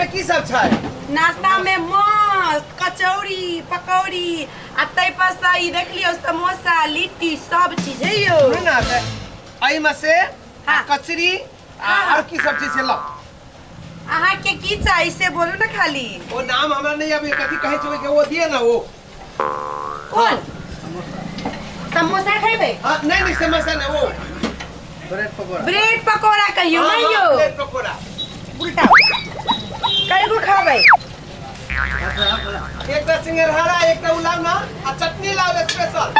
में की सब छै? नाश्ता में मस्त कचौड़ी पकौड़ी आ ताहि पर से ई देख लियौ समोसा लिट्टी सब चीज है यौ। सुनू ना, तऽ एहिमे से हाँ। कचरी आ हाँ। और की सब चीज से लाउ। अहाँ के की चाही से बोलू ना खाली। ओ नाम हमरा नहीं अभी कथी कहै छै ओहिके, ओ दिए ना वो। कोन समोसा खेबै? हाँ, नहीं नहीं, समोसा नहीं, वो ब्रेड पकौड़ा। ब्रेड पकौड़ा कहियो। हाँ, नहीं हाँ, यौ। ब्रेड पकौड़ा। उल्टा कई गो खाबै? एकटा सिंगरहारा, एकटा उ लाउ ना, आ चटनी लाउ स्पेशल।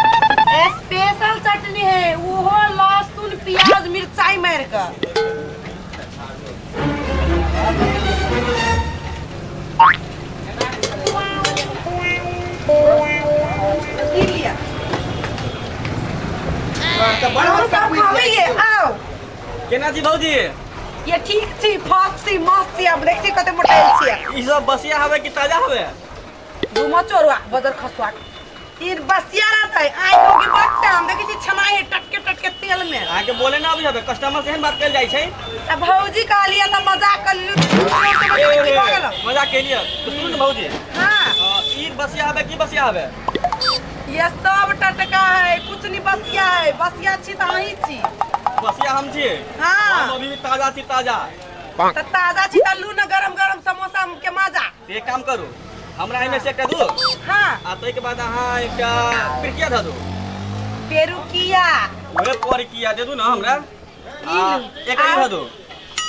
स्पेशल चटनी है उहो लहसुन प्याज मिरचाई मार के। की लिया? हाँ, तऽ बड़ अहाँ हद सब तक खाबै ये आओ। केना छी भौजी? ये ठीक छी, फर्स्ट छी, मस्त छी। अब देख छी कते मोटाइल छी। ई सब बसिया हवे कि ताजा हवे? घुमो चोरवा बदर खसुआ, ई बसिया रहतै आइ होगी बट्टा। हम देखै छी छनाइ है टटके टटके तेल में। अहाँके बोले ना अबै हवे, कस्टमर से एहन बात कयल जाइ छै? त भौजी कहलियै त मजाक कर लियौ। की भऽ गेलौ? मजाक केलियै तो सुनू ने भौजी। हाँ। ई बसिया हवे की बसिया हवे? ये सब टटका है, कुछ नहीं बसिया है। बसिया छी त अहीं छी। बसिया हम छियै? हाँ। हम अभी भी ताजा छी, ताजा। त ताजा छी त लू न गरम गरम समोसा के मजा। तऽ एक काम करू, हमरा एहिमे से एकटा दू। हाँ। आ ताहिके बाद अहाँ एकटा पिरकिया धऽ दू। पेरुकिया? उहे परकिया दे दू ने हमरा। ई आ लू। एकटा ई धऽ दू।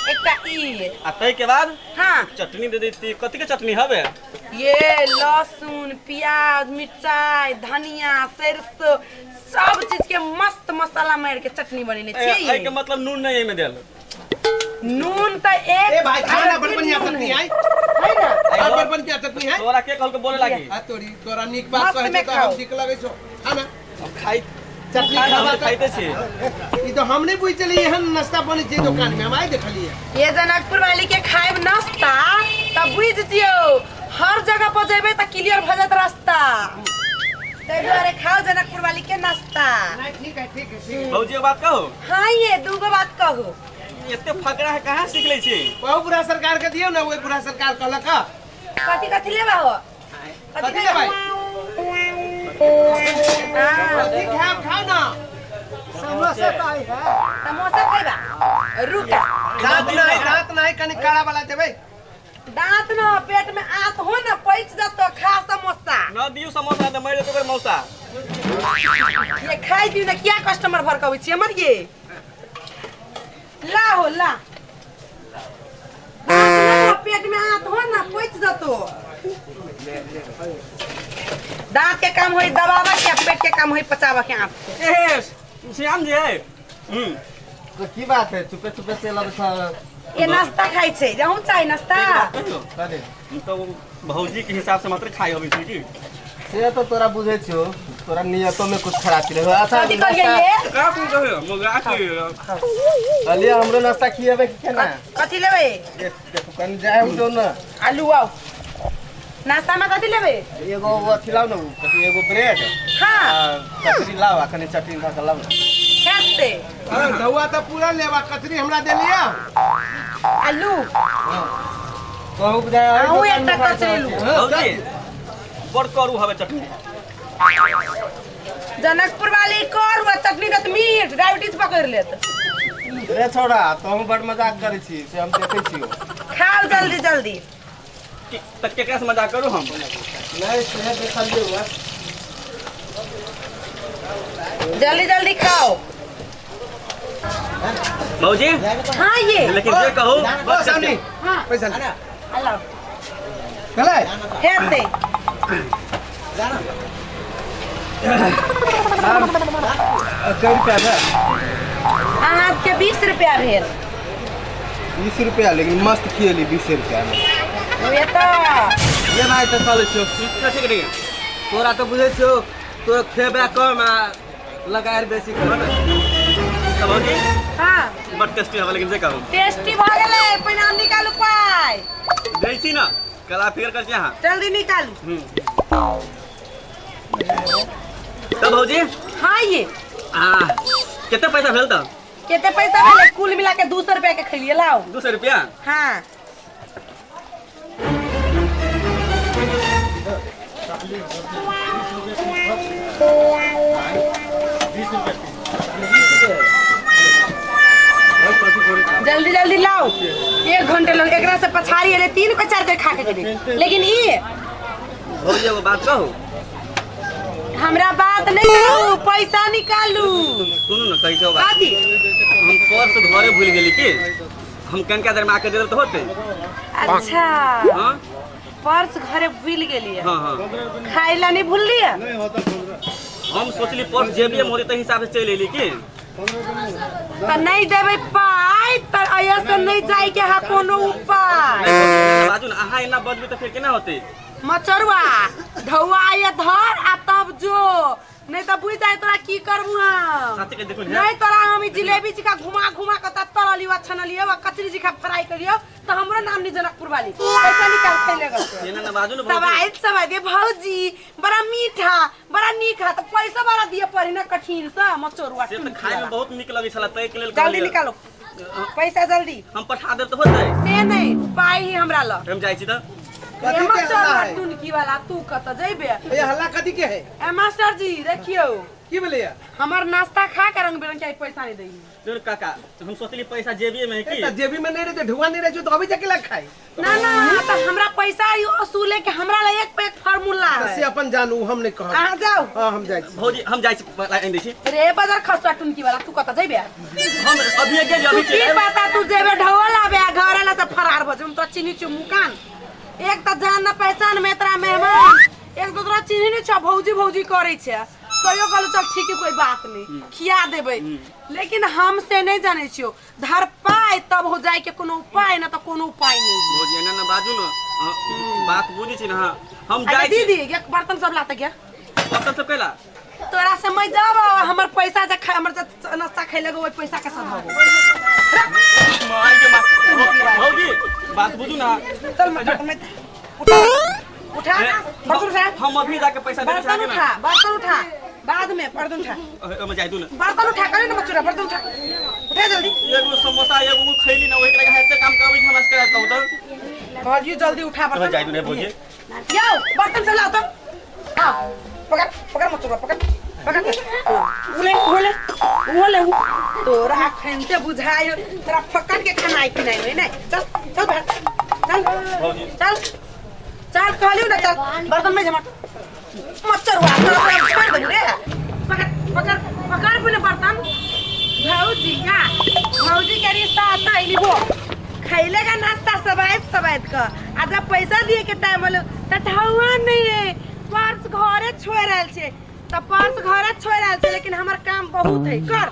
एकटा ई। आ ताहिके बाद हाँ। चटनी दे दैती। कथी के चटनी हवे? ये लहसुन प्याज मिरचाई धनिया सरसों सब चीज के मस्त मसाला मार के चटनी बनेने छियै। एहिके मतलब नून नहि एहिमे देल? नून त एक ए भाई, खाना बड़ आर बढ़िया नून चटनी है। आई है ना? बड़ बड़ बढ़िया चटनी है। तोरा के कहलको बोले लागी? आ तोरी, तोरा नीक बात मस्त कहै में छौ तऽ खाओ। हम नीक लगै छौ। खाना खाइ चटनी खाना खाबा हम तऽ- खाइते छी। ई तऽ हम नहि बुझि छलियै एहन नाश्ता बनै छै दोकान में, हम आइ देखलियै। ये जनकपुर वाली के खाइब नाश्ता तब बुझ जियो, हर जगह पर जेबे त क्लियर भ जात रास्ता। ताहि दुआरे खाओ जनकपुर वाली के नाश्ता। नहीं, ठीक है, ठीक है, ठीक है। भौजी, एगो बात कहू? हाँ, ये दूगो बात कहू। एते फकरा है कहाँ सीख लै छी? बहु बुढ़ा सरकार के दियौ ने, ओहि बुढ़ा सरकार कहलक हँ। कथी कथी लेबा हो? कथी लेबै? हाँ। कथी खायब, खाउ ना। समोसा तो आई है। समोसा खैबा? रुक। दांत नहीं, दांत नहीं, कनी काला वाला देबै। दांत न पेट में आंत हो न पच जतो, खा समोसा। न दियौ समोसा तऽ मरि जेतौ ओकर मौसा। ये खाइ दियौ ने, किया कस्टमर भड़कबै छी हमर? ये ला हो ला। दांत न पेट में आंत हो न पच जतो। दांत के काम होई दबावा के, पेट के काम होई पचावा के आंत के। ए श्याम जी है। तो की बात है, चुपे चुपे से लब ये नाश्ता खाइ छै, रहूँ चाही नाश्ता। कहियो अरे तो भौजी के हिसाब से मात्र खाइ अबै छै की? से तो तोरा बुझे छियो, तोरा नियतो में कुछ खराबी रहे। अच्छा, कथी कहलियै ये? का तू कहियो मुगा के? कहलिए हमरो नाश्ता खिएबे कि केना? कथी लेबै? ये देखो, कनी जाए जो ना। आलू आउ। नाश्ता में कथी लेबै? एगो वो अथी लाउ ने, उ कथी, एगो ब्रेड। हाँ। आ कचरी लाउ आ कनी चटनी धऽ के लाउ ने। हेतै। हाँ, धौआ तऽ पूरा लेबा, कचरी हमरा देलियै। आलू। कहू बुझाय। अहूँ एकटा कचरी लू। भौजी, बड़ करू हवे चटनी। जनकपुर वाली करू आ चटनी दत मीठ, डायबिटीज पकड़ लेत। रे छोड़ा, तोहूँ बड़ मजाक करै छी से हम देखै छियौ। खाओ जल्दी जल्दी। तऽ केकरा से मजाक करू हम? नहीं, से देखलियै हुआ। जल्दी जल्दी खाओ। भौजी। हाँ ये। लेकिन जे कहू ओ सामने। हाँ। पैसा ले। हेलो। भेलै? हेतै। कै रुपया भेल? अहाँके 20 रुपया भेल। 20 रुपया, लेकिन मस्त खियली 20 रुपया में। उहे तऽ। ये भाई, तऽ चलै छियौ। ठीक ठीक। तोरा तऽ बुझै छियौ, तो खेबे कम आ लगाएर बेसी कर। तऽ भौजी। हाँ। बड़ टेस्टी हवे, लेकिन जे कहू। टेस्टी भऽ गेलै। पहिने हम निकालू पाइ। दै छी ने, कल आ फिर कर छी अहाँ। जल्दी निकालू। तऽ भौजी। हाँ ये। आ कते पैसा भेल तऽ? कते पैसा भेलै? कुल मिला के 200 रुपया के खैलिए, लाओ। 200 रुपया? हाँ। जल्दी जल्दी लाओ, एक घंटे लग एकरा से पछाड़ी एले तीन को चार को खा के गेले, लेकिन ई भौजी एगो बात कहू? हमरा बात नहीं कहू, पैसा निकालू। सुनू न, कहै छौ बात। कथी? हम पर्स घरे भूल गेली की, हम कनका देर में आके दे देब तऽ होतै? अच्छा। हाँ। पर्स घरे भूल गेलियै? हाँ हाँ। खाइ ला नहीं भूललियै? हम सोचली पर्स जेबिए में होतै ताहि हिसाब से चलि एली की। तऽ नहीं देबै पाइ तऽ एहिया से नहीं जाय के हा कोनो उपाय। बाजू ने, अहाँ एना बजबै तऽ फेर केना होतै? मचरुआ ढौआ ये धर आ तब जो, नहीं तऽ बुझ जाय तोरा की करबू हम। साथी के देखू ने। नहीं तोरा हम ई जिलेबी जी का घुमा घुमा के तब तरलियो आ छनलियो आ कचरी जी का फ्राई करियो तऽ हमरो नाम नहीं जनकपुर वाली। पैसा निकाल खैले गल। एना ना बाजू ने भौजी। सवाई सवाई दे भौजी, बड़ा मीठा बड़ा नीक है, तऽ पैसा बड़ा दिए पड़ी ना कठिन से मचोरुआ। से तऽ खाय में बहुत नीक लगै छला, ताहि के लेल जल्दी कहलियै। निकालो पैसा जल्दी। हम पठा देब तऽ होतै? से नहीं, पाइ ही हमरा लग। हम जाइ छी तऽ। कथी के हल्ला है? टुनकी वाला, तू कतऽ जइबे? ए हल्ला कथी के है? ए मास्टर जी देखियौ। की भेलैया? हमर नाश्ता खा के रंग बिरंग के पैसा नहीं दै। देखू काका, हम सोचली पैसा जेबिए में है की। तऽ जेबी में नहीं रहते, ढुआ नहीं रहे तो अभी जाके लग खाई। ना ना, तऽ हमरा पैसा ई वसूले के हमरा ला एक पे एक फार्मूला तऽ से है। अपन जानू, हम नहीं कहब। अहाँ जाउ। हाँ, हम जाइ छी। भौजी हम जाइ छी, आनि दै छी। रे बाजार खसुआ टुनकी वाला, तू कतऽ जइबे? हम अभी गेली, तू अभी की चलि आयब। पता तू जेबे ढोल आबे आ घर आला से फरार भऽ जेबे। हम तोरा चिन्ही छियौ मुकान, एक तऽ जान न पहचान में तोरा मेहमान, एक तऽ तोरा चिन्ही नहि छौ, भौजी भौजी करै छै। कहियो कहलू चल ठीक है कोई बात नहीं खिया देबै, लेकिन हम से नहीं जानै छियौ। धर पाय तब हो जाय के कोनो उपाय, ना तऽ कोनो उपाय नहीं। भौजी एना ना बाजू न, अहाँ बात बुझै छी ने अहाँ। हम अरे जाइ छी। दीदी एक बर्तन सब लाते गया। बर्तन सब कैला? तोरा से मैं जाब, हमर पैसा जे खा, हमर जे नाश्ता खाइ लगो ओहि पैसा के सधाबो। माय के माय। भौजी बात बुझू ना। चल मैं उठा उठा बर्तन उठा। हम अभी जाके पैसा दे बर्तन उठा, बर्तन उठा, बाद में बर्तन उठा। हम जाइ दू ना। बर्तन उठा करे ना बच्चों, बर्तन उठा, उठा जल्दी। एगो समोसा एगो खैली ना ओहि के लगे एते काम करबै हमरा से कहू तऽ। कहलियो जल्दी उठा बर्तन। जाइ दू ने भौजी। यो बर्तन सब लाओ तो। हाँ पकड़ पकड़ मत पकड़ पकड़, उले उले उले तोरा खनते बुझायो तोरा पकड़ के खानाई पिनाई होई नै। चल चल बाहर चल चल चल कहलियो ना चल बर्तन में जमा मच्छर हुआ तोरा छोड़ देबू रे। पकड़ पकड़ पकड़ पुने बर्तन। भौजी का भौजी के रिश्ता आता है वो खैले का नाश्ता सबायत सबायत का, आ जब पैसा दिए के टाइम होलो त ढौआ नहीं है, पर्स घरे छोड़ रहल छे, त पर्स घरे छोड़ रहल छे, लेकिन हमर काम बहुत है कर।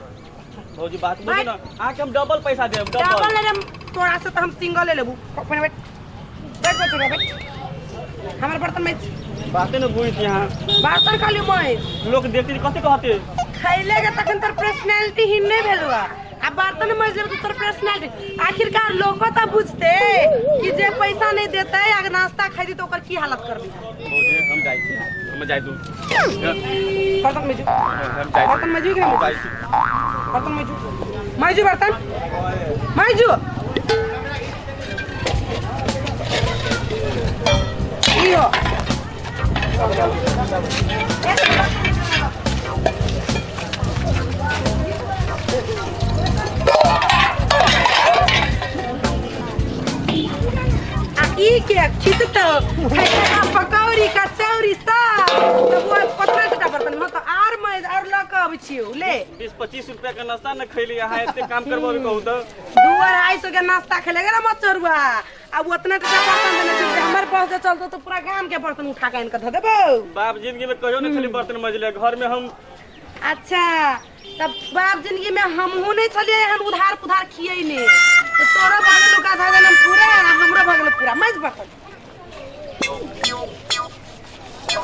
भौजी बात बुझू ना, अहाँ के हम डबल पैसा देब। डबल ले लेब तोरा से त हम सिंगल ले लेबू। अपने बैठ बैठ बैठ बैठ हमर बर्तन में बाते न बुझी अहाँ। बर्तन खाली मैं लोग देखती कथी कहते? खैले के तखन तोर पर्सनालिटी ही नहीं भेलुआ, आ बर्तन मज लेबे तो तोर पर्सनालिटी आखिरकार लोग तो बुझते कि जे पैसा नहीं देते आ नाश्ता खाई तो ओकर की हालत करबी। भौजी हम जाइ छी, हम जाइ दू। बर्तन मजू, हम जाइ, बर्तन मजू के जाइ छी। बर्तन मजू, मजू बर्तन मजू। इहो आ ई के खिचतो खैला पकौड़ी कचौड़ी सब तो वो पतना टका बर्तन में तो आर मैं और ल के अबै छियौ ले। 20-25 रुपया के नाश्ता न खैली अहाँ, एते काम करबो अभी कहू तऽ। 2-250 के नाश्ता खेले गेला मचरुआ, अब उतना टका बर्तन देने छै, हमर बस जे चलतो तो पूरा गाम के बर्तन उठा के आनि के धऽ देबौ। बाप जिंदगी में कहियो न खाली बर्तन मजले घर में हम। अच्छा तब बाप जिंदगी में हमहू नहीं छलियै एहन उधार पुधार खियैने, तो तोरो भऽ गेलौ गाधा जनम पूरा आ हमरो भऽ गेलौ पूरा। मज बर्तन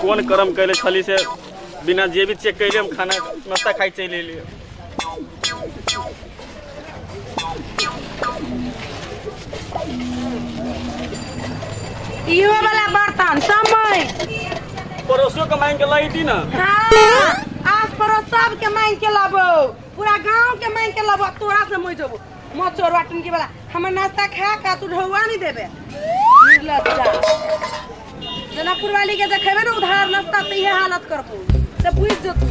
कोन कर्म कैले छली से बिना जेबी चेक कैले हम खाना नाश्ता खाइ चलि एलियै। इहो वाला बर्तन समय पड़ोसियों के मांग के लैती ना। हाँ, आस पड़ोस सबके मांग के लाबो, पूरा गांव के मांग के लाबो, तोरा से मई जबो मचोर टुनकी वाला। हमर नाश्ता खा के तू ढौआ नहीं देबे निर्लज्जा। जनकपुर वाली के देखेबे ने उधार नाश्ता तऽ इहे हालत करतौ से बुझि जो तू।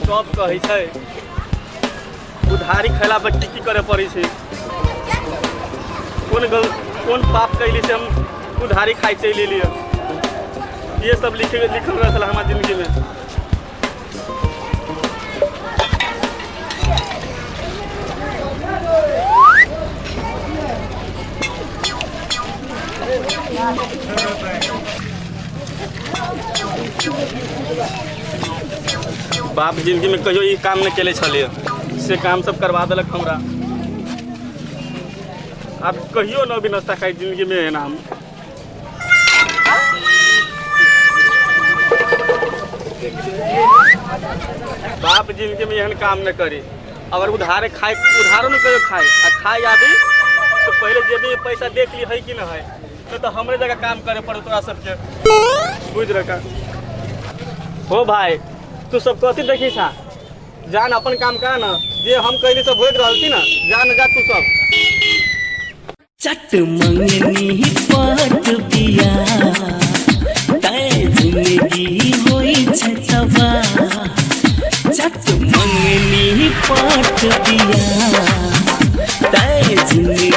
सब कहै छै उधारी खैला पर की की करे पड़ै छै। कोन गल कोन पाप कैली से हम उधारी खाइ चलि एलियै। ये सब लिखे लिखल रहल हमार जिंदगी में। बाप जिंदगी में कहियो ई काम नहि केले छलियै, से काम सब करवा देलक हमरा। आब कहियो न भी नाश्ता खाइ जिंदगी में एना हम। बाप जिंदगी में एहन काम न करी। अगर उधारे खाए, उधारो न कहियो खाए, आ खाए आबी तो पहले जेबी में पैसा देख ली है कि न है, नहीं तो हमरे जगह काम करे पड़े तोरा सबके, बुझ रखा। हो भाई, तू सब कथी देखी छा? जान अपन काम कर ना, जे हम कहली सब होइत रहल थी ना, जान जा तू सब। चट मंगनी पट बिया तै जिंदगी होई छै तबाह। चट मंगनी पट बिया तै जिंदगी